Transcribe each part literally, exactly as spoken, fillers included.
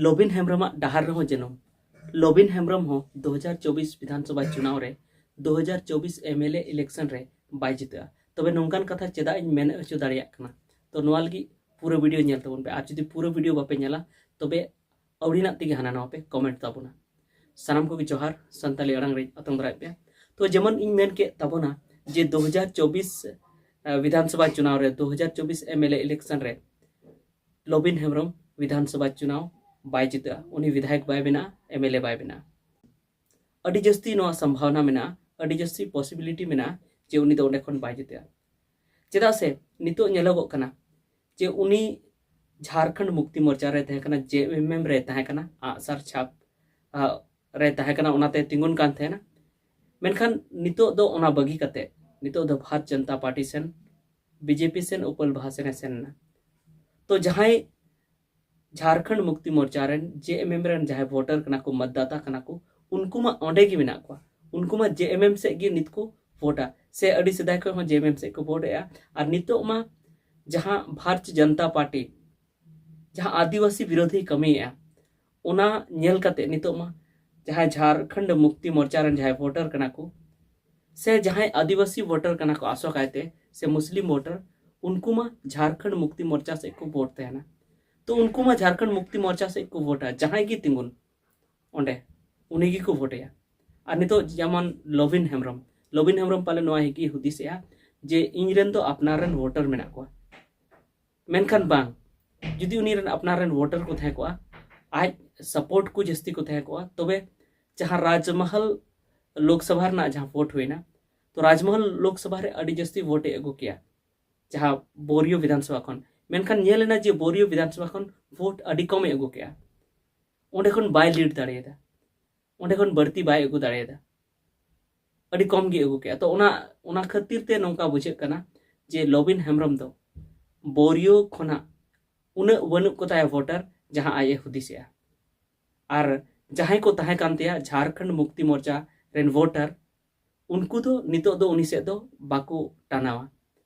ᱞᱚᱵᱤᱱ ᱦᱮᱢᱵᱨᱚᱢᱟᱜ ᱰᱟᱦᱟᱨ ᱨᱮᱦᱚᱸ ᱡᱮᱱᱚ ᱞᱚᱵᱤᱱ ᱦᱮᱢᱵᱨᱚᱢ ᱦᱚᱸ ᱫᱩ ᱦᱟᱡᱟᱨ ᱪᱚᱵᱵᱤᱥ ᱵᱤᱫᱷᱟᱱ ᱥᱚᱵᱷᱟ ᱪᱩᱱᱟᱣ ᱨᱮ ᱫᱩ ᱦᱟᱡᱟᱨ ᱪᱚᱵᱵᱤᱥ ᱮᱢ ᱮᱞ ᱮ ᱤᱞᱮᱠᱥᱚᱱ ᱨᱮ ᱵᱟᱭ ᱡᱤᱛᱟᱹᱜᱼᱟ᱾ ᱛᱚᱵᱮ ᱱᱚᱝᱠᱟᱱ ᱠᱟᱛᱷᱟ ᱪᱮᱫᱟᱜ ᱤᱧ ᱢᱮᱱ ᱦᱚᱪᱚ ᱫᱟᱲᱮᱭᱟᱜ ᱠᱟᱱᱟ? ᱛᱚ ᱱᱚᱣᱟ ᱞᱟᱹᱜᱤᱫ ᱯᱩᱨᱟᱹ ᱵᱷᱤᱰᱤᱭᱳ ᱧᱮᱞ ᱛᱟᱵᱚᱱ ᱯᱮ, ᱟᱨ ᱡᱩᱫᱤ ᱯᱩᱨᱟᱹ ᱵᱷᱤᱰᱤᱭᱳ ᱵᱟᱯᱮ ᱧᱮᱞᱟ ᱛᱚᱵᱮ ᱟᱹᱣᱲᱤᱱᱟᱜ ᱛᱮᱜᱮ ᱦᱟᱱᱟ ᱱᱟᱣᱟ ᱯᱮ ᱠᱚᱢᱮᱱᱴ ᱛᱟᱵᱚᱱᱟ᱾ ᱥᱟᱱᱟᱢ ᱠᱚᱜᱮ ᱡᱚᱦᱟᱨ, ᱥᱟᱱᱛᱟᱲᱤ ᱟᱲᱟᱝ ᱨᱮ ᱟᱛᱟᱝ ᱫᱟᱨᱟᱭ ᱯᱮ᱾ ᱛᱚ ᱡᱮᱢᱚᱱ ᱤᱧ ᱢᱮᱱ ᱠᱮᱫ ᱛᱟᱵᱚᱱᱟ ᱡᱮ ᱫᱩ ᱦᱟᱡᱟᱨ ᱪᱚᱵᱵᱤᱥ ᱵᱤᱫᱷᱟᱱ ᱥᱚᱵᱷᱟ ᱪᱩᱱᱟᱣ ᱨᱮ, ᱫᱩ ᱦᱟᱡᱟᱨ ᱪᱚᱵᱵᱤᱥ ᱮᱢ ᱮᱞ ᱮ ᱤᱞᱮᱠᱥᱚᱱ ᱨᱮ ᱞᱚᱵᱤᱱ ᱦᱮᱢᱵᱨᱚᱢ ᱵᱤᱫᱷᱟᱱ ᱥᱚᱵᱷᱟ ᱪᱩᱱᱟᱣ ᱵᱟᱭ ᱡᱤᱛᱟᱹᱜᱼᱟ, ᱩᱱᱤ ᱵᱤᱫᱷᱟᱭᱚᱠ ᱵᱟᱭ ᱵᱮᱱᱟᱜᱼᱟ, ᱮᱢ ᱮᱞ ᱮ ᱵᱟᱭ ᱵᱮᱱᱟᱜᱼᱟ᱾ ᱟᱹᱰᱤ ᱡᱟᱹᱥᱛᱤ ᱱᱚᱣᱟ ᱥᱚᱢᱵᱷᱟᱵᱚᱱᱟ ᱢᱮᱱᱟᱜᱼᱟ, ᱟᱹᱰᱤ ᱡᱟᱹᱥᱛᱤ ᱯᱚᱥᱤᱵᱤᱞᱤᱴᱤ ᱢᱮᱱᱟᱜᱼᱟ ᱡᱮ ᱩᱱᱤ ᱫᱚ ᱚᱸᱰᱮ ᱠᱷᱚᱱ ᱵᱟᱭ ᱡᱤᱛᱟᱹᱜᱼᱟ᱾ ᱪᱮᱫᱟᱜ ᱥᱮ ᱱᱤᱛᱚᱜ ᱧᱮᱞᱚᱜᱚᱜ ᱠᱟᱱᱟ ᱡᱮ ᱩᱱᱤ ᱡᱷᱟᱨᱠᱷᱚᱸᱰ ᱢᱩᱠᱛᱤ ᱢᱳᱨᱪᱟ ᱨᱮ ᱛᱟᱦᱮᱸ ᱠᱟᱱᱟ, ᱡᱮ ᱮᱢ ᱮᱢ ᱨᱮ ᱛᱟᱦᱮᱸ ᱠᱟᱱᱟ, ᱟᱜᱼᱥᱟᱨ ᱪᱷᱟᱯ, ᱟ, ᱨᱮ ᱛᱟᱦᱮᱸ ᱠᱟᱱᱟ, ᱚᱱᱟᱛᱮ ᱛᱤᱸᱜᱩᱱ ᱠᱟᱱ ᱛᱟᱦᱮᱱᱟ᱾ ᱢᱮᱱᱠᱷᱟᱱ ᱱᱤᱛᱚᱜ ᱫᱚ ᱚᱱᱟ ᱵᱟᱹᱜᱤ ᱠᱟᱛᱮ ᱱᱤᱛᱚᱜ ᱫᱚ ᱵᱷᱟᱨᱚᱛ ᱡᱚᱱᱚᱛᱟ ᱯᱟᱨᱴᱤ ᱥᱮᱱ, ᱵᱤ ᱡᱮ ᱯᱤ ᱥᱮᱱ ᱩᱯᱟᱹᱞ ᱵᱟᱦᱟ ᱥᱮᱱᱮ ᱥᱮᱱ ᱮᱱᱟ᱾ ᱛᱚ ᱡᱟᱦᱟᱸᱭ ᱡᱷᱟᱨᱠᱷᱚᱸᱰ ᱢᱩᱠᱛᱤ ᱢᱳᱨᱪᱟ ᱨᱮᱱ, ᱡᱮ ᱮᱢ ᱮᱢ ᱨᱮᱱ ᱡᱟᱦᱟᱸᱭ ᱵᱷᱳᱴᱟᱨ ᱠᱟᱱᱟ ᱠᱚ, ᱢᱚᱛᱫᱟᱛᱟ ᱠᱟᱱᱟ ᱠᱚ, ᱩᱱᱠᱩ ᱢᱟ ᱚᱸᱰᱮ ᱜᱮ ᱢᱮᱱᱟᱜ ᱠᱚᱣᱟ᱾ ᱩᱱᱠᱩ ᱢᱟ ᱡᱮ ᱮᱢ ᱮᱢ ᱥᱮᱫ ᱜᱮ ᱱᱤᱛ ᱠᱚ ᱵᱷᱳᱴᱟ, ᱥᱮ ᱟᱹᱰᱤ ᱥᱮᱫᱟᱭ ᱠᱷᱚᱱ ᱦᱚᱸ ᱡᱮ ᱮᱢ ᱮᱢ ᱥᱮᱫ ᱠᱚ ᱵᱷᱳᱴ ᱮᱫᱼᱟ᱾ ᱟᱨ ᱱᱤᱛᱚᱜ ᱢᱟ ᱡᱟᱦᱟᱸ ᱵᱷᱟᱨᱚᱛ ᱡᱚᱱᱚᱛᱟ ᱯᱟᱨᱴᱤ ᱡᱟᱦᱟᱸ ᱟᱹᱫᱤᱵᱟᱹᱥᱤ ᱵᱤᱨᱳᱫᱷᱤ ᱠᱟᱹᱢᱤᱭᱮᱫᱼᱟ, ᱚᱱᱟ ᱧᱮᱞ ᱠᱟᱛᱮ ᱱᱤᱛᱚᱜ ᱢᱟ ᱡᱟᱦᱟᱸᱭ ᱡᱷᱟᱨᱠᱷᱚᱸᱰ ᱢᱩᱠᱛᱤ ᱢᱳᱨᱪᱟ ᱨᱮᱱ ᱡᱟᱦᱟᱸᱭ ᱵᱷᱳᱴᱟᱨ ᱠᱟᱱᱟ ᱠᱚ, ᱥᱮ ᱡᱟᱦᱟᱸᱭ ᱟᱹᱫᱤᱵᱟᱹᱥᱤ ᱵᱷᱳᱴᱟᱨ ᱠᱟᱱᱟ ᱠᱚ ᱟᱥᱚᱠᱟᱭᱛᱮ, ᱥᱮ ᱢᱩᱥᱞᱤᱢ ᱵᱷᱳᱴᱟᱨ, ᱩᱱᱠᱩ ᱢᱟ ᱡᱷᱟᱨᱠᱷᱚᱸᱰ ᱢᱩᱠᱛᱤ ᱢᱳᱨᱪᱟ ᱥᱮᱫ ᱠᱚ ᱵᱷᱳᱴ ᱛᱟᱦᱮᱱᱟ᱾ ᱛᱚ ᱩᱱᱠᱩ ᱢᱟ ᱡᱷᱟᱨᱠᱷᱚᱸᱰ ᱢᱩᱠᱛᱤ ᱢᱳᱨᱪᱟ ᱥᱮᱫ ᱠᱚ ᱵᱷᱳᱴᱟ, ᱡᱟᱦᱟᱸᱭ ᱜᱮ ᱛᱤᱸᱜᱩᱱ ᱚᱸᱰᱮ, ᱩᱱᱤ ᱜᱮᱠᱚ ᱵᱷᱳᱴᱮᱭᱟ᱾ ᱟᱨ ᱱᱤᱛᱚᱜ ᱡᱮᱢᱚᱱ ᱞᱚᱵᱤᱱ ᱦᱮᱢᱵᱨᱚᱢ, ᱞᱚᱵᱤᱱ ᱦᱮᱢᱵᱨᱚᱢ ᱯᱟᱞᱮ ᱱᱚᱣᱟ ᱜᱮ ᱦᱩᱫᱤᱥᱮᱜᱼᱟ ᱡᱮ ᱤᱧ ᱨᱮᱱ ᱫᱚ ᱟᱯᱱᱟᱨ ᱨᱮᱱ ᱵᱷᱳᱴᱟᱨ ᱢᱮᱱᱟᱜ ᱠᱚᱣᱟ, ᱢᱮᱱᱠᱷᱟᱱ ᱵᱟᱝ, ᱡᱩᱫᱤ ᱩᱱᱤ ᱨᱮᱱ ᱟᱯᱱᱟᱨ ᱨᱮᱱ ᱵᱷᱳᱴᱟᱨ ᱠᱚ ᱛᱟᱦᱮᱸ ᱠᱚᱜᱼᱟ, ᱟᱡ ᱥᱟᱯᱳᱨᱴ ᱠᱚ ᱡᱟᱹᱥᱛᱤ ᱠᱚ ᱛᱟᱦᱮᱸ ᱠᱚᱜᱼᱟ, ᱛᱚᱵᱮ ᱡᱟᱦᱟᱸ ᱨᱟᱡᱽᱢᱚᱦᱚᱞ ᱞᱳᱠᱥᱚᱵᱷᱟ ᱨᱮᱱᱟᱜ ᱡᱟᱦᱟᱸ ᱵᱷᱳᱴ ᱦᱩᱭᱱᱟ, ᱛᱚ ᱨᱟᱡᱽᱢᱚᱦᱚᱞ ᱞᱳᱠᱥᱚᱵᱷᱟ ᱨᱮ ᱟᱹᱰᱤ ᱡᱟᱹᱥᱛᱤ ᱵᱷᱳᱴ ᱮ ᱟᱹᱜᱩ ᱠᱮᱭᱟ ᱡᱟᱦᱟᱸ ᱵᱳᱨᱤᱭᱳ ᱵᱤᱫᱷᱟᱱᱥᱚᱵᱷᱟ ᱠᱷᱚᱱ᱾ ᱢᱮᱱᱠᱷᱟᱱ ᱧᱮᱞ ᱮᱱᱟ ᱡᱮ ᱵᱳᱨᱤᱭᱳ ᱵᱤᱫᱷᱟᱱᱥᱚᱵᱷᱟ ᱠᱷᱚᱱ ᱵᱷᱳᱴ ᱟᱹᱰᱤ ᱠᱚᱢ ᱮ ᱟᱹᱜᱩ ᱠᱮᱜᱼᱟ, ᱚᱸᱰᱮ ᱠᱷᱚᱱ ᱵᱟᱭ ᱞᱤᱰ ᱫᱟᱲᱮᱭᱟᱫᱟ, ᱚᱸᱰᱮ ᱠᱷᱚᱱ ᱵᱟᱹᱲᱛᱤ ᱵᱟᱭ ᱟᱹᱜᱩ ᱫᱟᱲᱮᱭᱟᱫᱟ, ᱟᱹᱰᱤ ᱠᱚᱢ ᱜᱮ ᱟᱹᱜᱩ ᱠᱮᱜᱼᱟ᱾ ᱛᱚ ᱚᱱᱟ, ᱚᱱᱟ ᱠᱷᱟᱹᱛᱤᱨ ᱛᱮ ᱱᱚᱝᱠᱟ ᱵᱩᱡᱷᱟᱹᱜ ᱠᱟᱱᱟ ᱡᱮ ᱞᱚᱵᱤᱱ ᱦᱮᱢᱵᱨᱚᱢ ᱫᱚ ᱵᱳᱨᱤᱭᱳ ᱠᱷᱚᱱᱟᱜ ᱩᱱᱟᱹᱜ ᱵᱟᱹᱱᱩᱜ ᱠᱚ ᱛᱟᱭᱟ ᱵᱷᱳᱴᱟᱨ, ᱡᱟᱦᱟᱸ ᱟᱡ ᱮ ᱦᱩᱫᱤᱥᱮᱜᱼᱟ᱾ ᱟᱨ ᱡᱟᱦᱟᱸᱭ ᱠᱚ ᱛᱟᱦᱮᱸ ᱠᱟᱱ ᱛᱟᱭᱟ ᱡᱷᱟᱨᱠᱷᱚᱸᱰ ᱢᱩᱠᱛᱤ ᱢᱳᱨᱪᱟ ᱨᱮᱱ ᱵᱷᱳᱴᱟᱨ, ᱩᱱᱠᱩ ᱫᱚ ᱱᱤᱛᱚᱜ ᱫᱚ ᱩᱱᱤ ᱥᱮᱫ ᱫᱚ ᱵᱟᱠᱚ ᱴᱟᱱᱟᱣᱟ,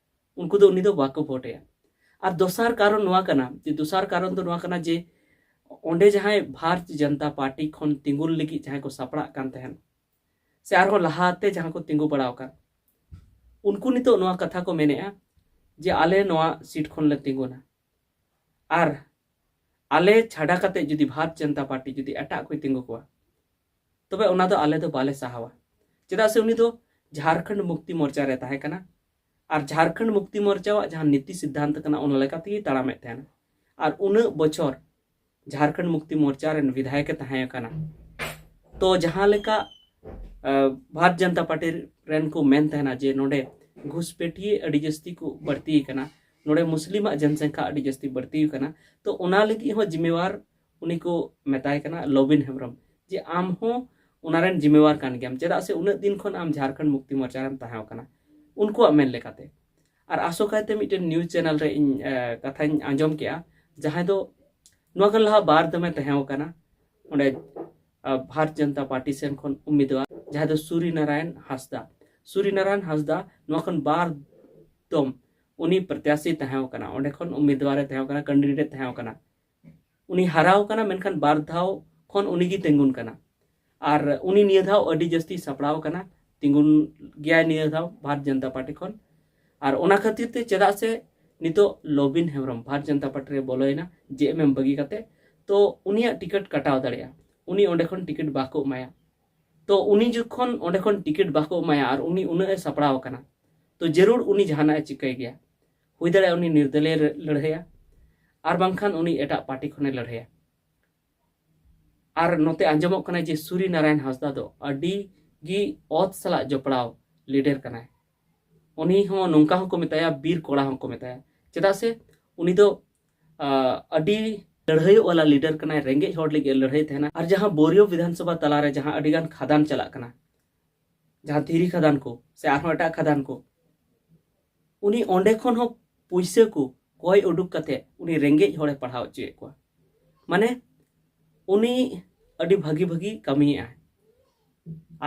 ᱩᱱᱠᱩ ᱫᱚ ᱩᱱᱤ ᱫᱚ ᱵᱟᱠᱚ ᱵᱷᱳᱴᱮᱭᱟ᱾ ᱟᱨ ᱫᱚᱥᱟᱨ ᱠᱟᱨᱚᱱ ᱱᱚᱣᱟ ᱠᱟᱱᱟ, ᱡᱮ ᱫᱚᱥᱟᱨ ᱠᱟᱨᱚᱱ ᱫᱚ ᱱᱚᱣᱟ ᱠᱟᱱᱟ ᱡᱮ ᱚᱸᱰᱮ ᱡᱟᱦᱟᱸᱭ ᱵᱷᱟᱨᱚᱛ ᱡᱚᱱᱚᱛᱟ ᱯᱟᱨᱴᱤ ᱠᱷᱚᱱ ᱛᱤᱸᱜᱩᱱ ᱞᱟᱹᱜᱤᱫ ᱡᱟᱦᱟᱸᱭ ᱠᱚ ᱥᱟᱯᱲᱟᱜ ᱠᱟᱱ ᱛᱟᱦᱮᱸᱱ, ᱥᱮ ᱟᱨᱦᱚᱸ ᱞᱟᱦᱟᱛᱮ ᱡᱟᱦᱟᱸ ᱠᱚ ᱛᱤᱸᱜᱩ ᱵᱟᱲᱟ ᱟᱠᱟᱱ, ᱩᱱᱠᱩ ᱱᱤᱛᱚᱜ ᱱᱚᱣᱟ ᱠᱟᱛᱷᱟ ᱠᱚ ᱢᱮᱱᱮᱫᱼᱟ ᱡᱮ ᱟᱞᱮ ᱱᱚᱣᱟ ᱥᱤᱴ ᱠᱷᱚᱱ ᱞᱮ ᱛᱤᱸᱜᱩᱱᱟ, ᱟᱨ ᱟᱞᱮ ᱪᱷᱟᱰᱟ ᱠᱟᱛᱮ ᱡᱩᱫᱤ ᱵᱷᱟᱨᱚᱛ ᱡᱚᱱᱚᱛᱟ ᱯᱟᱨᱴᱤ ᱡᱩᱫᱤ ᱮᱴᱟᱜ ᱠᱚᱭ ᱛᱤᱸᱜᱩ ᱠᱚᱣᱟ, ᱛᱚᱵᱮ ᱚᱱᱟ ᱫᱚ ᱟᱞᱮ ᱫᱚ ᱵᱟᱞᱮ ᱥᱟᱦᱟᱣᱟ᱾ ᱪᱮᱫᱟᱜ ᱥᱮ ᱩᱱᱤ ᱫᱚ ᱡᱷᱟᱨᱠᱷᱚᱸᱰ ᱢᱩᱠᱛᱤ ᱢᱳᱨᱪᱟ ᱨᱮ ᱛᱟᱦᱮᱸ ᱠᱟᱱᱟ, ᱟᱨ ᱡᱷᱟᱨᱠᱷᱚᱸᱰ ᱢᱩᱠᱛᱤ ᱢᱳᱨᱪᱟᱣᱟᱜ ᱡᱟᱦᱟᱸ ᱱᱤᱛᱤ ᱥᱤᱫᱽᱫᱷᱟᱱᱛ ᱠᱟᱱᱟ, ᱚᱱᱟ ᱞᱮᱠᱟ ᱛᱮᱜᱮ ᱛᱟᱲᱟᱢᱮᱫ ᱛᱟᱦᱮᱱᱟ᱾ ᱟᱨ ᱩᱱᱟᱹᱜ ᱵᱚᱪᱷᱚᱨ ᱡᱷᱟᱨᱠᱷᱚᱸᱰ ᱢᱩᱠᱛᱤ ᱢᱳᱨᱪᱟ ᱨᱮᱱ ᱵᱤᱫᱷᱟᱭᱚᱠ ᱮ ᱛᱟᱦᱮᱸ ᱠᱟᱱᱟ᱾ ᱛᱚ ᱡᱟᱦᱟᱸ ᱞᱮᱠᱟ, ᱟᱸ, ᱵᱷᱟᱨᱚᱛ ᱡᱚᱱᱚᱛᱟ ᱯᱟᱨᱴᱤ ᱨᱮᱱ ᱠᱚ ᱢᱮᱱ ᱛᱟᱦᱮᱱᱟ ᱡᱮ ᱱᱚᱰᱮ ᱜᱷᱩᱥᱯᱮᱴᱤᱭᱟᱹ ᱟᱹᱰᱤ ᱡᱟᱹᱥᱛᱤ ᱠᱚ ᱵᱟᱹᱲᱛᱤ ᱟᱠᱟᱱᱟ, ᱱᱚᱰᱮ ᱢᱩᱥᱞᱤᱢᱟᱜ ᱡᱚᱱᱥᱚᱝᱠᱷᱟ ᱟᱹᱰᱤ ᱡᱟᱹᱥᱛᱤ ᱵᱟᱹᱲᱛᱤ ᱟᱠᱟᱱᱟ, ᱛᱚ ᱚᱱᱟ ᱞᱟᱹᱜᱤᱫ ᱦᱚᱸ ᱡᱤᱢᱢᱮᱣᱟᱨ ᱩᱱᱤ ᱠᱚ ᱢᱮᱛᱟᱭ ᱠᱟᱱᱟ ᱞᱚᱵᱤᱱ ᱦᱮᱢᱵᱨᱚᱢ, ᱡᱮ ᱟᱢ ᱦᱚᱸ ᱚᱱᱟ ᱨᱮᱱ ᱡᱤᱢᱢᱮᱣᱟᱨ ᱠᱟᱱ ᱜᱮᱭᱟᱢ, ᱪᱮᱫᱟᱜ ᱥᱮ ᱩᱱᱟᱹᱜ ᱫᱤᱱ ᱠᱷᱚᱱ ᱟᱢ ᱡᱷᱟᱨᱠᱷᱚᱸᱰ ᱢᱩᱠᱛᱤ ᱢᱳᱨᱪᱟ ᱨᱮᱢ ᱛᱟᱦᱮᱸ ᱠᱟᱱᱟ, ᱩᱱᱠᱩᱣᱟᱜ ᱢᱮᱱ ᱞᱮᱠᱟᱛᱮ᱾ ᱟᱨ ᱟᱥᱚᱠᱟᱭᱛᱮ ᱢᱤᱫᱴᱮᱱ ᱱᱤᱭᱩᱡᱽ ᱪᱮᱱᱮᱞ ᱨᱮ ᱤᱧ, ᱮ, ᱠᱟᱛᱷᱟᱧ ᱟᱸᱡᱚᱢ ᱠᱮᱜᱼᱟ, ᱡᱟᱦᱟᱸᱭ ᱫᱚ ᱱᱚᱣᱟ ᱠᱷᱚᱱ ᱞᱟᱦᱟ ᱵᱟᱨ ᱫᱚᱢᱮ ᱛᱟᱦᱮᱸ ᱠᱟᱱᱟ ᱚᱸᱰᱮ, ᱟ, ᱵᱷᱟᱨᱚᱛ ᱡᱚᱱᱚᱛᱟ ᱯᱟᱨᱴᱤ ᱥᱮᱱ ᱠᱷᱚᱱ ᱩᱢᱤᱫᱣᱟᱨ, ᱡᱟᱦᱟᱸᱭ ᱫᱚ ᱥᱩᱨᱤ ᱱᱟᱨᱟᱭᱚᱱ ᱦᱟᱸᱥᱫᱟ᱾ ᱥᱩᱨᱤ ᱱᱟᱨᱟᱭᱚᱱ ᱦᱟᱸᱥᱫᱟ ᱱᱚᱣᱟ ᱠᱷᱚᱱ ᱵᱟᱨ ᱫᱚᱢ ᱩᱱᱤ ᱯᱨᱚᱛᱭᱟᱥᱤ ᱛᱟᱦᱮᱸ ᱠᱟᱱᱟ, ᱚᱸᱰᱮ ᱠᱷᱚᱱ ᱩᱢᱤᱫᱣᱟᱨ ᱮ ᱛᱟᱦᱮᱸ ᱠᱟᱱᱟ, ᱠᱮᱱᱰᱤᱰᱮᱴ ᱛᱟᱦᱮᱸ ᱠᱟᱱᱟ᱾ ᱩᱱᱤ ᱦᱟᱨᱟᱣ ᱠᱟᱱᱟ, ᱢᱮᱱᱠᱷᱟᱱ ᱵᱟᱨ ᱫᱷᱟᱣ ᱠᱷᱚᱱ ᱩᱱᱤ ᱜᱮ ᱛᱤᱸᱜᱩᱱ ᱠᱟᱱᱟ᱾ ᱟᱨ ᱩᱱᱤ ᱱᱤᱭᱟᱹ ᱫᱷᱟᱣ ᱟᱹᱰᱤ ᱡᱟᱹᱥᱛᱤ ᱥᱟᱯᱲᱟᱣ ᱠᱟᱱᱟ, ᱛᱤᱸᱜᱩᱱ ᱜᱮᱭᱟᱭ ᱱᱤᱭᱟᱹ ᱫᱷᱟᱣ ᱵᱷᱟᱨᱚᱛ ᱡᱚᱱᱚᱛᱟ ᱯᱟᱨᱴᱤ ᱠᱷᱚᱱ᱾ ᱟᱨ ᱚᱱᱟ ᱠᱷᱟᱹᱛᱤᱨ ᱛᱮ ᱪᱮᱫᱟᱜ ᱥᱮ ᱱᱤᱛᱚᱜ ᱞᱚᱵᱤᱱ ᱦᱮᱢᱵᱨᱚᱢ ᱵᱷᱟᱨᱚᱛ ᱡᱚᱱᱚᱛᱟ ᱯᱟᱨᱴᱤ ᱨᱮ ᱵᱚᱞᱚᱭᱮᱱᱟ ᱡᱮ ᱮᱢ ᱮᱢ ᱵᱟᱹᱜᱤ ᱠᱟᱛᱮ, ᱛᱚ ᱩᱱᱤᱭᱟᱜ ᱴᱤᱠᱤᱴ ᱠᱟᱴᱟᱣ ᱫᱟᱲᱮᱭᱟᱜᱼᱟ, ᱩᱱᱤ ᱚᱸᱰᱮ ᱠᱷᱚᱱ ᱴᱤᱠᱤᱴ ᱵᱟᱠᱚ ᱮᱢᱟᱭᱟ᱾ ᱛᱚ ᱩᱱᱤ ᱡᱚᱠᱷᱚᱱ ᱚᱸᱰᱮ ᱠᱷᱚᱱ ᱴᱤᱠᱤᱴ ᱵᱟᱠᱚ ᱮᱢᱟᱭᱟ ᱟᱨ ᱩᱱᱤ ᱩᱱᱟᱹᱜ ᱮ ᱥᱟᱯᱲᱟᱣ ᱟᱠᱟᱱᱟ, ᱛᱚ ᱡᱟᱹᱨᱩᱲ ᱩᱱᱤ ᱡᱟᱦᱟᱱᱟᱜ ᱮ ᱪᱤᱠᱟᱹᱭ ᱜᱮᱭᱟ᱾ ᱦᱩᱭ ᱫᱟᱲᱮᱭᱟᱜᱼᱟ ᱩᱱᱤ ᱱᱤᱨᱫᱚᱞᱮ ᱞᱟᱹᱲᱦᱟᱹᱭᱟ, ᱟᱨ ᱵᱟᱝᱠᱷᱟᱱ ᱩᱱᱤ ᱮᱴᱟᱜ ᱯᱟᱨᱴᱤ ᱠᱷᱚᱱᱮ ᱞᱟᱹᱲᱦᱟᱹᱭᱟ᱾ ᱟᱨ ᱱᱚᱛᱮ ᱟᱸᱡᱚᱢᱚᱜ ᱠᱟᱱᱟ ᱡᱮ ᱥᱩᱨᱤ ᱱᱟᱨᱟᱭᱚᱱ ᱦᱟᱸᱥᱫᱟ ᱫᱚ ᱟᱹᱰᱤ ᱜᱮ ᱚᱛ ᱥᱟᱞᱟᱜ ᱡᱚᱯᱲᱟᱣ ᱞᱤᱰᱟᱨ ᱠᱟᱱᱟᱭ᱾ ᱩᱱᱤ ᱦᱚᱸ ᱱᱚᱝᱠᱟ ᱦᱚᱸᱠᱚ ᱢᱮᱛᱟᱭᱟ, ᱵᱤᱨ ᱠᱚᱲᱟ ᱦᱚᱸᱠᱚ ᱢᱮᱛᱟᱭᱟ᱾ ᱪᱮᱫᱟᱜ ᱥᱮ ᱩᱱᱤ ᱫᱚ, ᱟ, ᱟᱹᱰᱤ ᱞᱟᱹᱲᱦᱟᱹᱭᱚᱜ ᱣᱟᱞᱟ ᱞᱤᱰᱟᱨ ᱠᱟᱱᱟᱭ, ᱨᱮᱸᱜᱮᱡ ᱦᱚᱲ ᱞᱟᱹᱜᱤᱫ ᱮ ᱞᱟᱹᱲᱦᱟᱹᱭ ᱛᱟᱦᱮᱱᱟ᱾ ᱟᱨ ᱡᱟᱦᱟᱸ ᱵᱳᱨᱤᱭᱳ ᱵᱤᱫᱷᱟᱱ ᱥᱚᱵᱷᱟ ᱛᱟᱞᱟᱨᱮ ᱡᱟᱦᱟᱸ ᱟᱹᱰᱤᱜᱟᱱ ᱠᱷᱟᱫᱟᱱ ᱪᱟᱞᱟᱜ ᱠᱟᱱᱟ, ᱡᱟᱦᱟᱸ ᱫᱷᱤᱨᱤ ᱠᱷᱟᱫᱟᱱ ᱠᱚ ᱥᱮ ᱟᱨᱦᱚᱸ ᱮᱴᱟᱜ ᱠᱷᱟᱫᱟᱱ ᱠᱚ, ᱩᱱᱤ ᱚᱸᱰᱮ ᱠᱷᱚᱱ ᱦᱚᱸ ᱯᱩᱭᱥᱟᱹ ᱠᱚ ᱠᱚᱭ ᱩᱰᱩᱠ ᱠᱟᱛᱮ ᱩᱱᱤ ᱨᱮᱸᱜᱮᱡ ᱦᱚᱲᱮ ᱯᱟᱲᱦᱟᱣ ᱦᱚᱪᱚᱭᱮᱫ ᱠᱚᱣᱟ᱾ ᱢᱟᱱᱮ ᱩᱱᱤ ᱟᱹᱰᱤ ᱵᱷᱟᱹᱜᱤ ᱵᱷᱟᱹᱜᱤ ᱠᱟᱹᱢᱤᱭᱮᱫᱼᱟᱭ᱾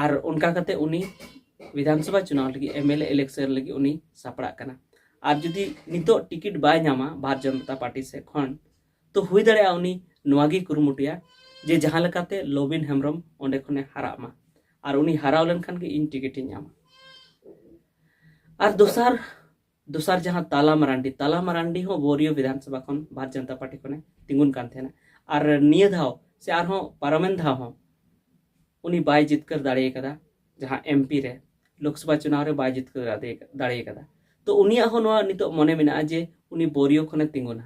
ᱟᱨ ᱚᱱᱠᱟ ᱠᱟᱛᱮ ᱩᱱᱤ ᱵᱤᱫᱷᱟᱱ ᱥᱚᱵᱷᱟ ᱪᱩᱱᱟᱣ ᱞᱟᱹᱜᱤᱫ, ᱮᱢ ᱮᱞ ᱮ ᱤᱞᱮᱠᱥᱚᱱ ᱞᱟᱹᱜᱤᱫ ᱩᱱᱤ ᱥᱟᱯᱲᱟᱜ ᱠᱟᱱᱟ᱾ ᱟᱨ ᱡᱩᱫᱤ ᱱᱤᱛᱚᱜ ᱴᱤᱠᱤᱴ ᱵᱟᱭ ᱧᱟᱢᱟ ᱵᱷᱟᱨᱚᱛ ᱡᱚᱱᱚᱛᱟ ᱯᱟᱨᱴᱤ ᱥᱮᱫ ᱠᱷᱚᱱ, ᱛᱚ ᱦᱩᱭ ᱫᱟᱲᱮᱭᱟᱜᱼᱟ ᱩᱱᱤ ᱱᱚᱣᱟ ᱜᱮ ᱠᱩᱨᱩᱢᱩᱴᱩᱭᱟ ᱡᱮ ᱡᱟᱦᱟᱸ ᱞᱮᱠᱟᱛᱮ ᱞᱚᱵᱤᱱ ᱦᱮᱢᱵᱨᱚᱢ ᱚᱸᱰᱮ ᱠᱷᱚᱱᱮ ᱦᱟᱨᱟᱜ ᱢᱟ, ᱟᱨ ᱩᱱᱤ ᱦᱟᱨᱟᱣ ᱞᱮᱱᱠᱷᱟᱱ ᱜᱮ ᱤᱧ ᱴᱤᱠᱤᱴ ᱤᱧ ᱧᱟᱢᱟ᱾ ᱟᱨ ᱫᱚᱥᱟᱨ ᱫᱚᱥᱟᱨ ᱡᱟᱦᱟᱸ ᱛᱟᱞᱟ ᱢᱟᱨᱟᱱᱰᱤ, ᱛᱟᱞᱟ ᱢᱟᱨᱟᱱᱰᱤ ᱦᱚᱸ ᱵᱳᱨᱤᱭᱳ ᱵᱤᱫᱷᱟᱱ ᱥᱚᱵᱷᱟ ᱠᱷᱚᱱ ᱵᱷᱟᱨᱚᱛ ᱡᱚᱱᱚᱛᱟ ᱯᱟᱨᱴᱤ ᱠᱷᱚᱱᱮ ᱛᱤᱸᱜᱩᱱ ᱠᱟᱱ ᱛᱟᱦᱮᱱᱟ᱾ ᱟᱨ ᱱᱤᱭᱟᱹ ᱫᱷᱟᱣ ᱥᱮ ᱟᱨᱦᱚᱸ ᱯᱟᱨᱚᱢᱮᱱ ᱫᱷᱟᱣ ᱦᱚᱸ ᱩᱱᱤ ᱵᱟᱭ ᱡᱤᱛᱠᱟᱹᱨ ᱫᱟᱲᱮ ᱠᱟᱫᱟ, ᱡᱟᱦᱟᱸ ᱮᱢᱯᱤ ᱨᱮ, ᱞᱳᱠᱥᱚᱵᱷᱟ ᱪᱩᱱᱟᱣ ᱨᱮ ᱵᱟᱭ ᱡᱤᱛᱠᱟᱹᱨ ᱫᱟᱲᱮ, ᱫᱟᱲᱮ ᱠᱟᱫᱟ᱾ ᱛᱚ ᱩᱱᱤᱭᱟᱜ ᱦᱚᱸ ᱱᱚᱣᱟ ᱱᱤᱛᱚᱜ ᱢᱚᱱᱮ ᱢᱮᱱᱟᱜᱼᱟ ᱡᱮ ᱩᱱᱤ ᱵᱳᱨᱤᱭᱳ ᱠᱷᱚᱱᱮ ᱛᱤᱸᱜᱩᱱᱟ᱾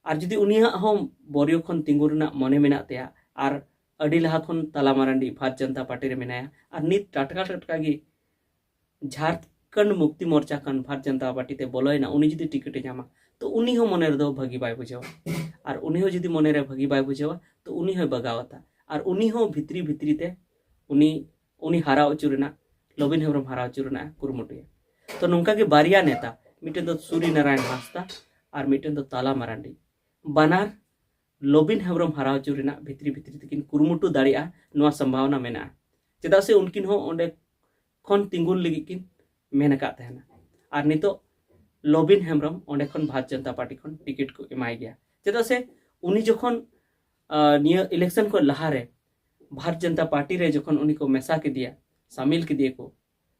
ᱟᱨ ᱡᱩᱫᱤ ᱩᱱᱤᱭᱟᱜ ᱦᱚᱸ ᱵᱳᱨᱤᱭᱳ ᱠᱷᱚᱱ ᱛᱤᱸᱜᱩ ᱨᱮᱱᱟᱜ ᱢᱚᱱᱮ ᱢᱮᱱᱟᱜ ᱛᱟᱭᱟ, ᱟᱨ ᱟᱹᱰᱤ ᱞᱟᱦᱟ ᱠᱷᱚᱱ ᱛᱟᱞᱟ ᱢᱟᱨᱟᱱᱰᱤ ᱵᱷᱟᱨᱚᱛ ᱡᱚᱱᱚᱛᱟ ᱯᱟᱨᱴᱤ ᱨᱮ ᱢᱮᱱᱟᱭᱟ, ᱟᱨ ᱱᱤᱛ ᱴᱟᱴᱠᱟ ᱴᱟᱴᱠᱟ ᱜᱮ ᱡᱷᱟᱲᱠᱷᱚᱸᱰ ᱢᱩᱠᱛᱤ ᱢᱳᱨᱪᱟ ᱠᱷᱚᱱ ᱵᱷᱟᱨᱚᱛ ᱡᱚᱱᱚᱛᱟ ᱯᱟᱨᱴᱤ ᱛᱮ ᱵᱚᱞᱚᱭᱮᱱᱟ, ᱩᱱᱤ ᱡᱩᱫᱤ ᱴᱤᱠᱤᱴ ᱮ ᱧᱟᱢᱟ, ᱛᱚ ᱩᱱᱤ ᱦᱚᱸ ᱢᱚᱱᱮ ᱨᱮᱫᱚ ᱵᱷᱟᱹᱜᱤ ᱵᱟᱭ ᱵᱩᱡᱷᱟᱹᱣᱟ᱾ ᱟᱨ ᱩᱱᱤ ᱦᱚᱸ ᱡᱩᱫᱤ ᱢᱚᱱᱮ ᱨᱮ ᱵᱷᱟᱹᱜᱤ ᱵᱟᱭ ᱵᱩᱡᱷᱟᱹᱣᱟ, ᱛᱚ ᱩᱱᱤ ᱦᱚᱸᱭ ᱵᱟᱜᱟᱣ ᱟᱛᱟ᱾ ᱟᱨ ᱩᱱᱤ ᱦᱚᱸ ᱵᱷᱤᱛᱨᱤ ᱵᱷᱤᱛᱨᱤ ᱛᱮ ᱩᱱᱤ ᱩᱱᱤ ᱦᱟᱨᱟ ᱦᱚᱪᱚ ᱨᱮᱱᱟᱜ, ᱞᱚᱵᱤᱱ ᱦᱮᱢᱵᱨᱚᱢ ᱦᱟᱨᱟ ᱦᱚᱪᱚ ᱨᱮᱱᱟᱜ ᱮ ᱠᱩᱨᱩᱢᱩᱴᱩᱭᱟ᱾ ᱛᱚ ᱱᱚᱝᱠᱟ ᱜᱮ ᱵᱟᱨᱭᱟ ᱱᱮᱛᱟ, ᱢᱤᱫᱴᱮᱱ ᱫᱚ ᱥᱩᱨᱤ ᱱᱟᱨᱟᱭᱚᱱ ᱦᱟᱸᱥᱫᱟ ᱟᱨ ᱢᱤᱫᱴᱮᱱ ᱫᱚ ᱛᱟᱞᱟ ᱢᱟᱨᱟᱱᱰᱤ, ᱵᱟᱱᱟᱨ ᱞᱚᱵᱤᱱ ᱦᱮᱢᱵᱨᱚᱢ ᱦᱟᱨᱟ ᱦᱚᱪᱚ ᱨᱮᱱᱟᱜ ᱵᱷᱤᱛᱨᱤ ᱵᱷᱤᱛᱨᱤ ᱛᱮᱠᱤᱱ ᱠᱩᱨᱩᱢᱩᱴᱩ ᱫᱟᱲᱮᱭᱟᱜᱼᱟ, ᱱᱚᱣᱟ ᱥᱚᱢᱵᱷᱟᱵᱚᱱᱟ ᱢᱮᱱᱟᱜᱼᱟ᱾ ᱪᱮᱫᱟᱜ ᱥᱮ ᱩᱱᱠᱤᱱ ᱦᱚᱸ ᱚᱸᱰᱮ ᱠᱷᱚᱱ ᱛᱤᱸᱜᱩᱱ ᱞᱟᱹᱜᱤᱫ ᱠᱤᱱ ᱢᱮᱱ ᱟᱠᱟᱫ ᱛᱟᱦᱮᱱᱟ᱾ ᱟᱨ ᱱᱤᱛᱚᱜ ᱞᱚᱵᱤᱱ ᱦᱮᱢᱵᱨᱚᱢ ᱚᱸᱰᱮ ᱠᱷᱚᱱ ᱵᱷᱟᱨᱚᱛ ᱡᱚᱱᱚᱛᱟ ᱯᱟᱨᱴᱤ ᱠᱷᱚᱱ ᱴᱤᱠᱤᱴ ᱠᱚ ᱮᱢᱟᱭ ᱜᱮᱭᱟ᱾ ᱪᱮᱫᱟᱜ ᱥᱮ ᱩᱱᱤ ᱡᱚᱠᱷᱚᱱ, ᱟᱸ, ᱱᱤᱭᱟᱹ ᱤᱞᱮᱠᱥᱚᱱ ᱠᱷᱚᱱ ᱞᱟᱦᱟᱨᱮ ᱵᱷᱟᱨᱚᱛ ᱡᱚᱱᱚᱛᱟ ᱯᱟᱨᱴᱤ ᱨᱮ ᱡᱚᱠᱷᱚᱱ ᱩᱱᱤ ᱠᱚ ᱢᱮᱥᱟ ᱠᱮᱫᱮᱭᱟ, ᱥᱟᱢᱤᱞ ᱠᱮᱫᱮᱭᱟ ᱠᱚ,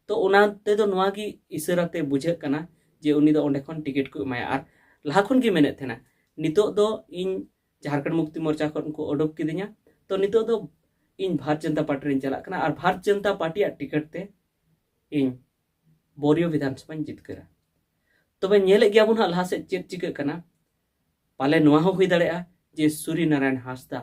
ᱛᱚ ᱚᱱᱟ ᱛᱮᱫᱚ ᱱᱚᱣᱟ ᱜᱮ ᱤᱥᱟᱹᱨᱟ ᱛᱮ ᱵᱩᱡᱷᱟᱹᱜ ᱠᱟᱱᱟ ᱡᱮ ᱩᱱᱤ ᱫᱚ ᱚᱸᱰᱮ ᱠᱷᱚᱱ ᱴᱤᱠᱤᱴ ᱠᱚ ᱮᱢᱟᱭᱟ᱾ ᱟᱨ ᱞᱟᱦᱟ ᱠᱷᱚᱱ ᱜᱮ ᱢᱮᱱᱮᱫ ᱛᱟᱦᱮᱱᱟ, ᱱᱤᱛᱚᱜ ᱫᱚ ᱤᱧ ᱡᱷᱟᱨᱠᱷᱚᱸᱰ ᱢᱩᱠᱛᱤ ᱢᱳᱨᱪᱟ ᱠᱷᱚᱱ ᱠᱚ ᱚᱰᱚᱠ ᱠᱤᱫᱤᱧᱟ, ᱛᱚ ᱱᱤᱛᱚᱜ ᱫᱚ ᱤᱧ ᱵᱷᱟᱨᱚᱛ ᱡᱚᱱᱚᱛᱟ ᱯᱟᱨᱴᱤ ᱨᱤᱧ ᱪᱟᱞᱟᱜ ᱠᱟᱱᱟ ᱟᱨ ᱵᱷᱟᱨᱚᱛ ᱡᱚᱱᱚᱛᱟ ᱯᱟᱨᱴᱤᱭᱟᱜ ᱴᱤᱠᱤᱴ ᱛᱮ ᱤᱧ ᱵᱳᱨᱤᱭᱳ ᱵᱤᱫᱷᱟᱱ ᱥᱚᱵᱷᱟᱧ ᱡᱤᱛᱠᱟᱹᱨᱟ᱾ ᱛᱚᱵᱮ ᱧᱮᱞᱮᱫ ᱜᱮᱭᱟᱵᱚᱱ ᱦᱟᱸᱜ ᱞᱟᱦᱟ ᱥᱮᱫ ᱪᱮᱫ ᱪᱤᱠᱟᱹᱜ ᱠᱟᱱᱟ᱾ ᱯᱟᱞᱮ ᱱᱚᱣᱟ ᱦᱚᱸ ᱦᱩᱭ ᱫᱟᱲᱮᱭᱟᱜᱼᱟ ᱡᱮ ᱥᱩᱨᱤ ᱱᱟᱨᱟᱭᱚᱱ ᱦᱟᱸᱥᱫᱟ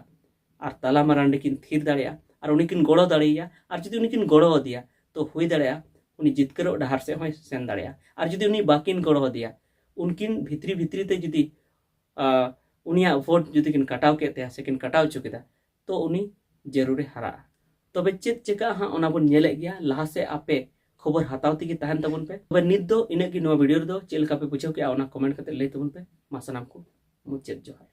ᱟᱨ ᱛᱟᱞᱟ ᱢᱟᱨᱟᱱᱰᱤ ᱠᱤᱱ ᱛᱷᱤᱨ ᱫᱟᱲᱮᱭᱟᱜᱼᱟ ᱟᱨ ᱩᱱᱤ ᱠᱤᱱ ᱜᱚᱲᱚ ᱫᱟᱲᱮᱭᱟᱭᱟ᱾ ᱟᱨ ᱡᱩᱫᱤ ᱩᱱᱤ ᱠᱤᱱ ᱜᱚᱲᱚ ᱟᱫᱮᱭᱟ, ᱛᱚ ᱦᱩᱭ ᱫᱟᱲᱮᱭᱟᱜᱼᱟ ᱩᱱᱤ ᱡᱤᱛᱠᱟᱹᱨᱚᱜ ᱰᱟᱦᱟᱨ ᱥᱮᱫ ᱦᱚᱸᱭ ᱥᱮᱱ ᱫᱟᱲᱮᱭᱟᱜᱼᱟ᱾ ᱟᱨ ᱡᱩᱫᱤ ᱩᱱᱤ ᱵᱟᱹᱠᱤᱱ ᱜᱚᱲᱚ ᱟᱫᱮᱭᱟ, ᱩᱱᱠᱤᱱ ᱵᱷᱤᱛᱨᱤ ᱵᱷᱤᱛᱨᱤ ᱛᱮ ᱡᱩᱫᱤ, ᱟᱸ, ᱩᱱᱤᱭᱟᱜ ᱵᱷᱳᱴ ᱡᱩᱫᱤ ᱠᱤᱱ ᱠᱟᱴᱟᱣ ᱠᱮᱫ ᱛᱟᱭᱟ ᱥᱮ ᱠᱤᱱ ᱠᱟᱴᱟᱣ ᱦᱚᱪᱚ ᱠᱮᱫᱟ, ᱛᱚ ᱩᱱᱤ ᱡᱟᱹᱨᱩᱲᱮ ᱦᱟᱨᱟᱜᱼᱟ᱾ ᱛᱚᱵᱮ ᱪᱮᱫ ᱪᱤᱠᱟᱹᱜᱼᱟ ᱦᱟᱸᱜ, ᱚᱱᱟ ᱵᱚᱱ ᱧᱮᱞᱮᱫ ᱜᱮᱭᱟ᱾ ᱞᱟᱦᱟ ᱥᱮᱫ ᱟᱯᱮ ᱠᱷᱚᱵᱚᱨ ᱦᱟᱛᱟᱣ ᱛᱮᱜᱮ ᱛᱟᱦᱮᱱ ᱛᱟᱵᱚᱱ ᱯᱮ᱾ ᱛᱚᱵᱮ ᱱᱤᱛ ᱫᱚ ᱤᱱᱟᱹᱜ ᱜᱮ ᱱᱚᱣᱟ ᱵᱷᱤᱰᱤᱭᱳ ᱨᱮᱫᱚ᱾ ᱪᱮᱫ ᱞᱮᱠᱟ ᱯᱮ ᱵᱩᱡᱷᱟᱹᱣ ᱠᱮᱜᱼᱟ, ᱚᱱᱟ ᱠᱚᱢᱮᱱᱴ ᱠᱟᱛᱮ ᱞᱟᱹᱭ ᱛᱟᱵᱚᱱ ᱯᱮ᱾ ᱢᱟ ᱥᱟᱱᱟᱢ ᱠᱚ ᱢᱩᱪᱟᱹᱫ ᱡᱚᱦᱟᱨ᱾